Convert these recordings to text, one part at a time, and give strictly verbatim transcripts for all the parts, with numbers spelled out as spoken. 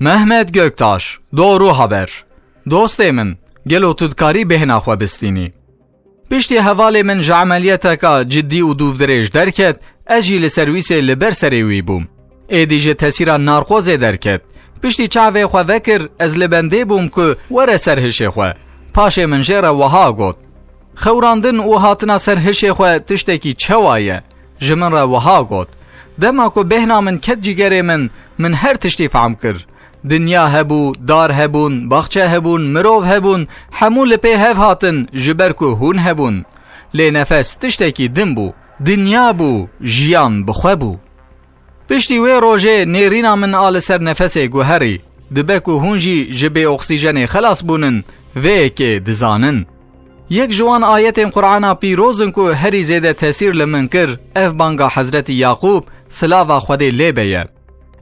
Mehmet Göktaş, Doğru Haber. Dostê min, gelo tu dikarî bêhna xwe bistînî? Piştî hevalê min ji emeliyeteka cidî û dûvdirêj derket, ez jî li serwîsê li ber serê wî bûm. Êdî ji tesîra narkozê derket. Piştî çavê xwe vekir, ez li bendê bûm ku were ser hişê xwe. Paşê min jê re wiha got, Xewrandin û hatina ser hişê xwe tiştekî çewa ye? Ji min re wiha got, Dema ku bêhna min ket cîgerê min, min her tiştî fehm kir. Dinya hebû, dar hebûn, baxçe hebûn, mirov hebûn, hemû li pê hev hatin, ji ber ku hûn hebûn. Lê nefes tiştekî din bû. Dinya bû, jiyan bi xwe bû. Piştî wê rojê nêrîna min a li ser nefesê guherî. Dibe ku hûn jî ji bê oksîjenê xelas bûnin, vê yekê dizanin. Yek ji wan ayetên Qur'ana pîroz in ku herî zêde tesîr li min kir, ev banga Hezretî Yaqûb, silava Xwedê lê be ye.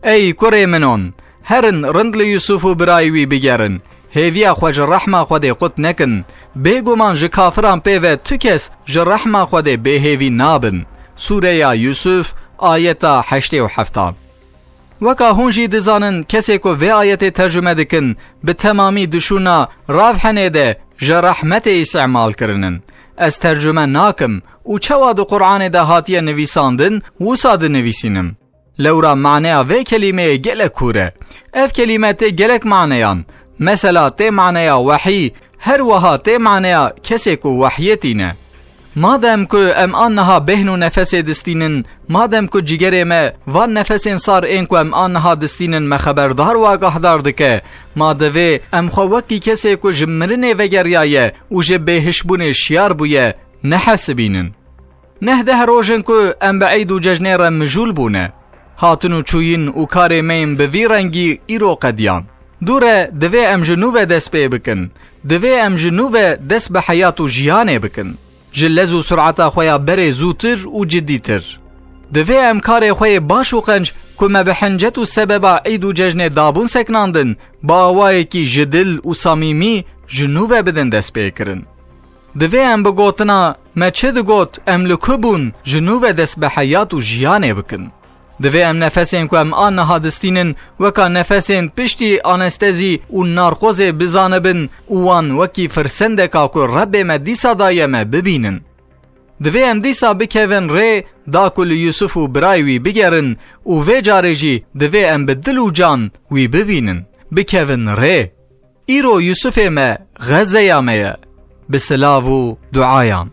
Ey kurê minon, herin rind li Yusuf û birayê wî bigerin. Hêviya xwe ji rehma Xwedê qut nekin. Bêguman ji kafiran pê ve tu kes ji rehma Xwedê bêhêvî nabin. Sûreya Yusuf, ayeta heştê û heftan. Weka hûn jî dizanin, kesê ku vê ayetê tercume dikin, bi temamî dişûna ravhenê de ji rehmetê îstîmal kirinin. Ez tercume nakim û çawa di Qur'anê de hatiye nivîsandin, wisa dinivîsînim. Lewra maneya vê kelîmeyê gelek kûr e. Ev kelîme tê gelek maneyan. Mesela tê maneya wehî, her wiha tê maneya kesê ku wehyê tîne. Madem ku em aniha bêhn û nefesê distînin, madem ku cîgerê me van nefesên sar ên ku em aniha distînin me xeberdar û agahdar dike, ma divê em xwe wekî kesê ku ji mirinê vegeriyaye û ji bêhişbûnê şiyar bûye, nehesibînin. Neh deh roj in ku em bi eyd û cejnê re mijûl bûne. Hatin û çûyîn û karê me yên bi vî rengî îro qediyan. Dû re divê em ji nû ve dest pê bikin. Divê em ji nû ve dest bi heyat û jiyanê bikin. Ji lez û sureta xwe ya berê zûtir û cidîtir. Divê em karê xwe yê baş û qenc ku me bi hincet û sebeba eyd û cejnê dabûn seknandin, bi awayekî ji dil û samîmî ji nû ve bidin destpêkirin. Divê em bi gotina me çi digot, em li ku bûn, ji nû ve dest bi heyat û jiyanê bikin. Divê em nefesên ku em a niha distînin, weka nefesên piştî anestezî û narkozê bizanibin û wan wekî firsendeka ku Rebbê me dîsa daye me bibînin. Divê em dîsa bikevin rê, da ku li Yusuf û birayê wî bigerin û vê carê jî divê em bi dil û can wî bibînin, bikevin rê. Îro Yusufê me Xezeya me ye. Bi silav û duayan.